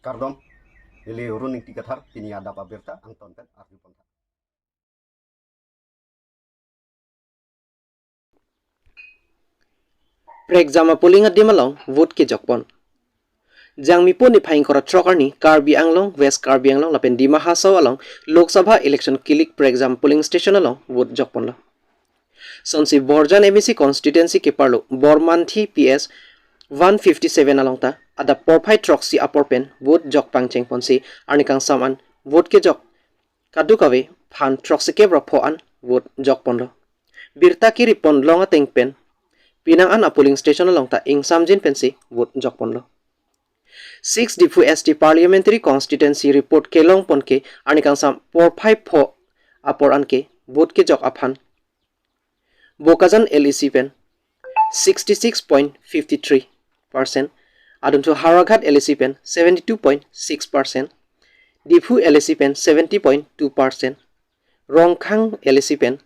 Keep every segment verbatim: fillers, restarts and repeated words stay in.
Kardom, neli Arun Ingti Kathar, pini adap abirta angton pen arju pon tha. Prekjam a-polling adim along vote kejok pon. Jangmi po niphai ingkoi ra throk arni Karbi Anglong, West Karbi Anglong lapen Dima Hasao along Lok Sabha election kilik prekjam polling station along vote jok ponlo. Sonsi Borjan M A C constituency keparlo Bormanthi P S one fifty seven along ta adap porphai throksi apor pen vote jok pangcheng ponsi arni kangsam an vote kejok kadokave aphan throksi kep ra pho an vote jok ponlo. Birta kiri pon long ateng pen penang an a-polling station along ta ingsamjin pensi vote jok ponlo. Six Diphu S T Parliamentary Constituency report kelong pon ke arni kangsam porphai pho apor an ke vote kejok aphan Bokajan L A C pen sixty six point fifty three percent, adunthu Howraghat L A C pen seventy two point six percent, Diphu L A C pen seventy point two percent, Rongkhang L A C pen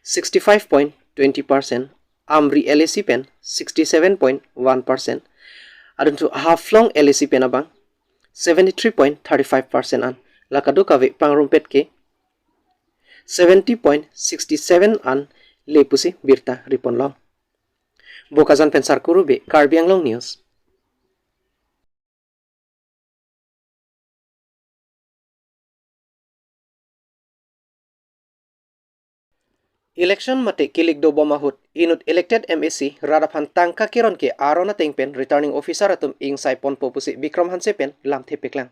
sixty five point twenty percent, Amri L A C pen sixty seven point one percent, adunthu Haflong L A C pen abang seventy three point thirty five percent an, la kadokave pangrumpet ke seventy point sixty seven an le pusi birta ri pon long. Bokajan pen Sarkuru Bey, Karbi Anglong News. Election mate kilik dobom ahut inut elected M A C rat aphan tangka keron ke aron ateng pen returning officer atum ingsai ponpo pusi Bikram Hanse pen lamthe paklang.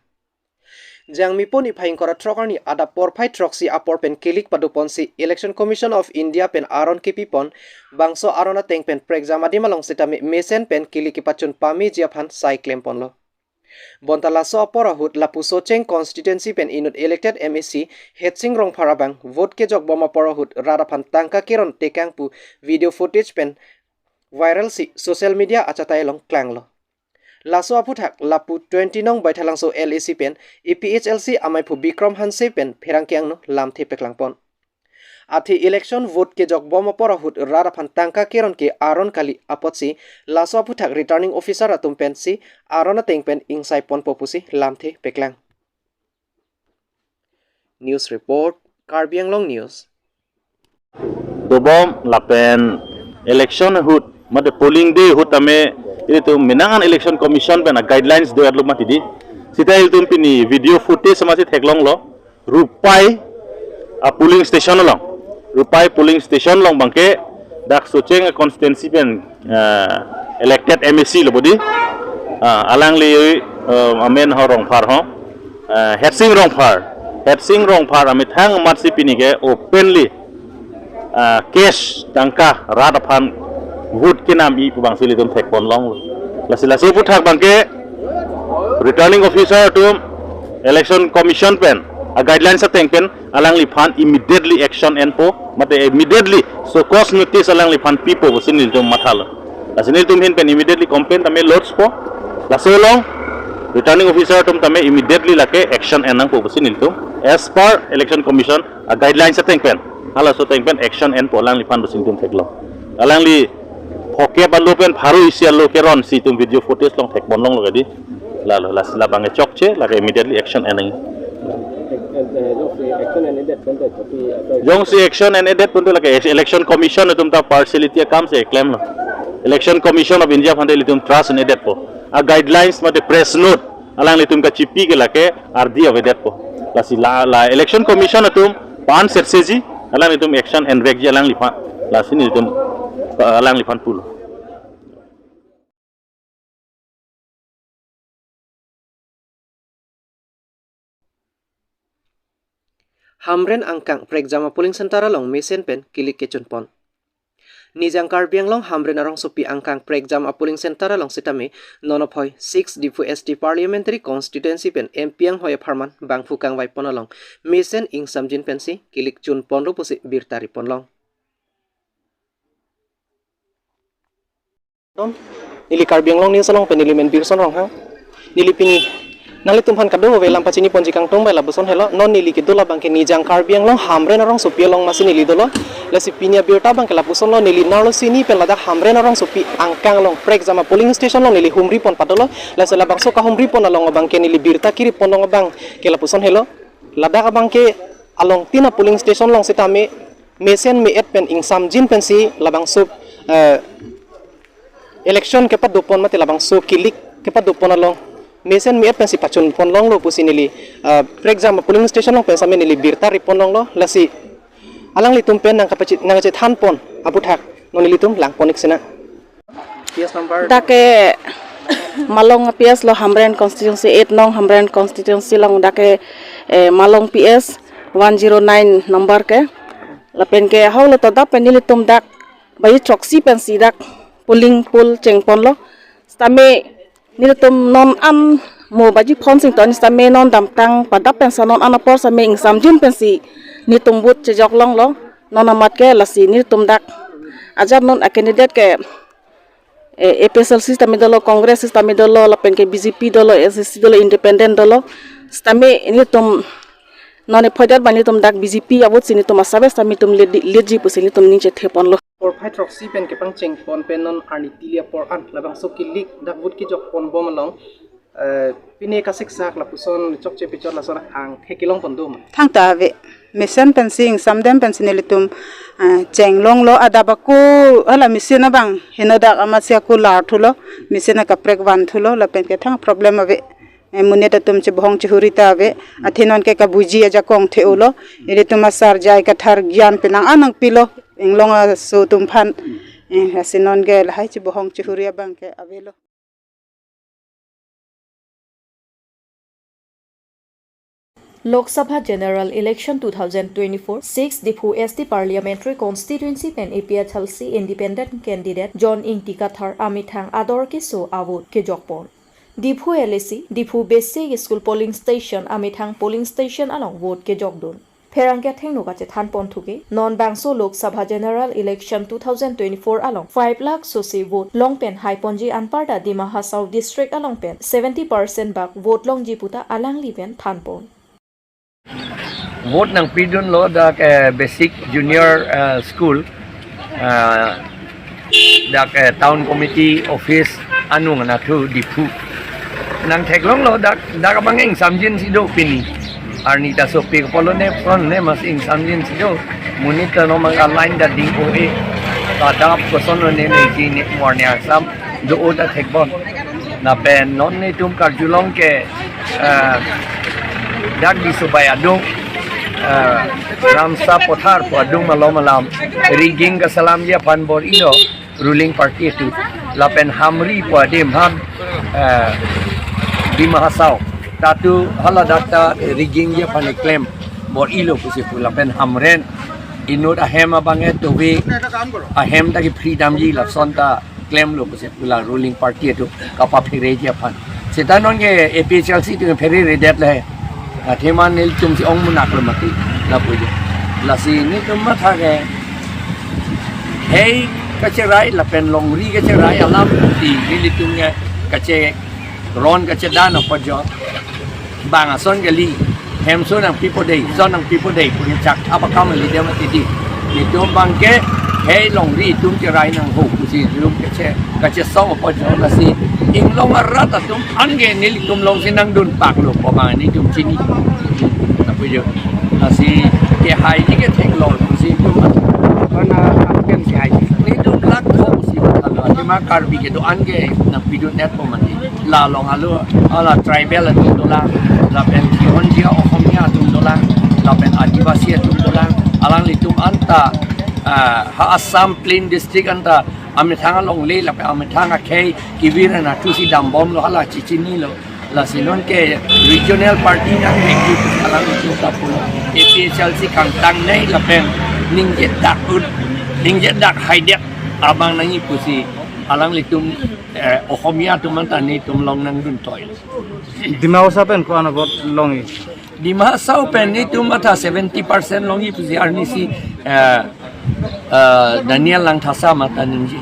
Jangmi po niphai ingkoi ra throk arni adap porphai throksi apor pen kilik pado ponsi Election Commission of India pen aron kepi pon, bangso aron ateng pen prekjam adim along sitame mesen pen kilik kepachun pameji aphan sai klem ponlo. Bonta laso apor ahut lapu Socheng constituency pen inut elected M A C Hetsing Rongphar abang vote kejok bom apor ahut rat aphan tangka keron tekang pu video footage pen viral si social media achatai along klanglo. Laso aphuthak lapu twenty nong Baithalangso L A C pen A P H L C amaiphu Bikram Hanse pen pherangke angno lamthe paklang pon. Athe election vote kejok bom apor ahut rat aphan tangka keron ke aron kali apotsi laso aphuthak returning officer atum pensi aron ateng pen ingsai ponpo pusi lamthe paklang. News report, Karbi Anglong News. Dobom lapen election ahut, mate polling day ahut tame, ilitum menang an Election Commission pen a-guidelines do-etlo mati di. Sita ilitum pini video footage sama si theklonglo. Rupai a-polling station along. Rupai polling station along abangke dak Socheng constituency pen, eh, elected M A C lo bodi. Ah, alangli, eh, amen ho Rongphar ho. Eh, Hetsing Rongphar. Hetsing Rongphar amethang amatsi pini ke openly, ah, cash tangka rat aphan vote kenam-i pu abangsi ilitum thek pon longlo. Lasi laso aphuthak abangke returning officer atum Election Commission pen a-guidelines ateng pen alangliphan immediately action enpo, mate immediately show cause notice alangliphan pipo pusi nelitum mathalo. Lasi nelitum ahin pen immediately complaint tame lodge po. Laso along returning officer atum tame immediately lake action en nangpo pusi nelitum as per Election Commission a-guidelines ateng pen, halaso ateng pen action enpo alangliphan pusi nelitum theklong. Alangli phokep alo pen pharo isi alo keron si itum video footage along thek pon longlo kadi. Lalo, lasi labang e chokche, lake immediately action en nang. Eh, eh, jongsi action en-edet pen te tapi apa? Jongsi action en-edet pen te lake Election Commission atum ta partiality akam si klemlo. Election Commission of India aphan te ilitum trust en-edetpo. A-guidelines mate press note alanglitum kachipi ke lake ardi avedetpo. Lasi la, la Election Commission atum pan setseji, alanglitum action envekji alangliphan. Lasi nelitum, eh, alangliphan pulo. Hamren angkang prekjam a-polling center along mesen pen kilik kechun pon. Nijang Karbi Anglong Hamren arongsopi angkang prekjam a-polling center along sitame non aphoi six Diphu S T Parliamentary Constituency pen M P anghoi apharman bangphu kangvai pon along mesen ingsamjin pensi kilik chun ponlo pusi birta ri pon long. Neli Karbi Anglong News along pen neli men Birson Ronghang. Neli pini Nanglitum aphan kadokave lam pachini ponji kangtung bai lapuson helo, non neli kedo labang ke Nijang Karbi Anglong Hamren arongsopi along masi neli dolo. Lasi pini abirta abang ke lapuson lo, neli narlo sini pen ladak Hamren arongsopi angkang along prekjam a polling station along neli humri pon padolo. Lasi labangso kahumri pon along abang ke neli birta kiri pon along abang ke lapuson helo. Ladak abang ke along tin a polling station along sitame mesen me-et pen ingsamjin pensi labangso, eh, election kepado pon mate labangso kilik kepado pon along mesen me-et pensi pachun pon longlo pusi neli, eh, prekjam polling station along pen sitame neli birta ri pon longlo. Lasi alanglitum pen nangkapachit nangkachethan pon aputhak non nelitum lang pon ik sina. P S number. Dak ke Malong P S lo, Hamren constituency, eight nong Hamren constituency along dak ke, eh, Malong P S one zero nine number ke. Lapen ke hau lo to dak pen nelitum dak baji throksi pensi dak polling poll cheng ponlo. Sitame nelitum non an mo baji phongo sing ton sitame non damtang padap pensi non an apor sitame ingsamjin pensi nelitum vote chejok longlo. Non amat ke lasi nelitum dak ajat non a candidate ke, eh, A P H L C sitame dolo, Congress sitame dolo, lapen ke B J P dolo, S S C dolo, independent dolo. Sitame nelitum non ephoidat ba nelitum dak B J P avote si nelitum asabes sitame nelitum lead, lead ji pusi nelitum ning chethe ponlo. Porphai throksi pen kepangcheng pon pen non arni tili apor an labangso kilik dak vote kejok pon bom along, eh, pine kasiksak lapuson chokche pechot lason angthek kelong pon do ma? Thangta ave. Mesen pensi ingsamdem pensi nelitum, eh, cheng longlo, adap ako hala mesen abang henodak amatsi ako lar thulo, mesen akaprek van thulo, lapen ke thang problem ave. Eh, monit atum chebohong chehuri ta ave, athe non ke kabuji ajakong the-olo, ilitum asar jai kathar gyan penang anang pilo, inglong aso atum aphan, eh, lasi non ke lahai chebohong chehuri abang ke avelo. Lok Sabha General Election two thousand twenty-four, six Diphu S T Parliamentary Constituency pen A P H L C Independent Candidate John Ingti Kathar amethang ador keso avote kejok pon. Diphu L A C, Diphu Basic School Polling Station amethang polling station along vote kejok dun. Pherangke athengno kachethan pon thuke, non bangso Lok Sabha General Election two thousand twenty-four along five lakh sose vote long pen hai ponji anparta Dima Hasao District along pen seventy percent bak vote longji puta alangli pen than pon. Vote nangpidunlo dak, eh, basic junior, eh, school, eh, dak, eh, town committee office anung anatthu Diphu. Nangtheklonglo dak, dak abang ingsamjin si do pini. Arni ta sopik apotlo ne pon ne masi ingsamjin si do. Monit ta nomang a-line ta ding-o-e. Padap kosonlo ne meji ne morni angsam do-o ta thekbom. Lapen non netum karjulong ke, eh, dak Disobai adung, eh, Ramsa Pothar pu adung malom alam rigging kasalamji aphan bor-ilo ruling party atum. Lapen Hamri pu adim aphan, eh, Dima Hasao ta tu hala dak ta riggingji aphan keklem bor-ilo pusi pu, lapen Hamren inut ahem abang e tove ahem ta ke freedom ji lason ta klemlo pusi pu la ruling party atum kapaphereji aphan. Seta non ke A P H L C atum phereredet le. Athema nelitum si ong munak lo mati lapu je. Lasi nelitum matha ke hei kacherai lapen longri kacherai alam ti nelitum ke kacheron kachedan apot jo. Bang ason kali, hemso nangpipo dei, son nangpipo dei, pu chakthap akam kali dia mati di. Netum abang ke hei longri atum cherai nangho pusi rum kache, kachesong apot jo lasi inglong arat atum an ke nelitum alongsi nangdun paklo pu abang netum chini. Lapu jo. Lasi kehai ni ke theklong pusi itum. Kona apken si hai. Netum lak ho pusi mathalo. Athema Karbi kedo-an ke nangpidun-et po mati. La along alo, ala tribal atum dolang, lapen kihonji Ohomia atum dolang, lapen Adivasi atum dolang, alanglitum anta, ah, ha Assam Plain District anta amethang alongle lapen amethang akhei kevir anatthu si dambomlo hala chichinilo. Lasi non ke regional party nangvek alanglitum ta pulo A P H L C kangtang nei lapen ningje dak ut, ningje dak haidet abang nangji pusi alanglitum, eh, Ohomia atum anta netum along nangdun toi. Dima Hasao pen ko-an a vote longji? Dima Hasao pen netum matha seventy percent longji pusi arnisi, eh, eh, Daniel Langthasa matha ningje.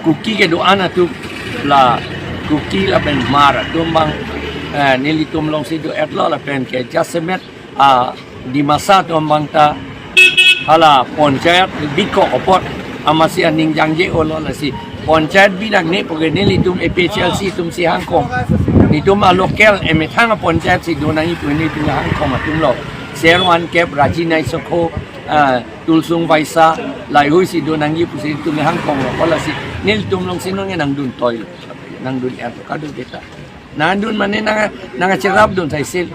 Kuki kedo-an atum la Kuki lapen Hmar atum abang, eh, nelitum alongsi do-etlo lapen ke jasemet, ah, Dimasa atum abang ta hala panchayat bikok apot amatsi aning jangje-olo lasi panchayat binang ne puke nelitum A P H L C atumsi hangkong. Netum a-local emethang a-panchayat si do nangji pu nelitum hangkong atumlo. Ser Wankep, Raji Naisokho, ah, Tulsung Baisa, laheihui si do nangji pusi netum hangkonglo. Pu lasi nelitum alongsi nonke nangdun toilo. Nangdun-etlo kadokave ta. Nangdun mane nang, nangcherapdun saisel.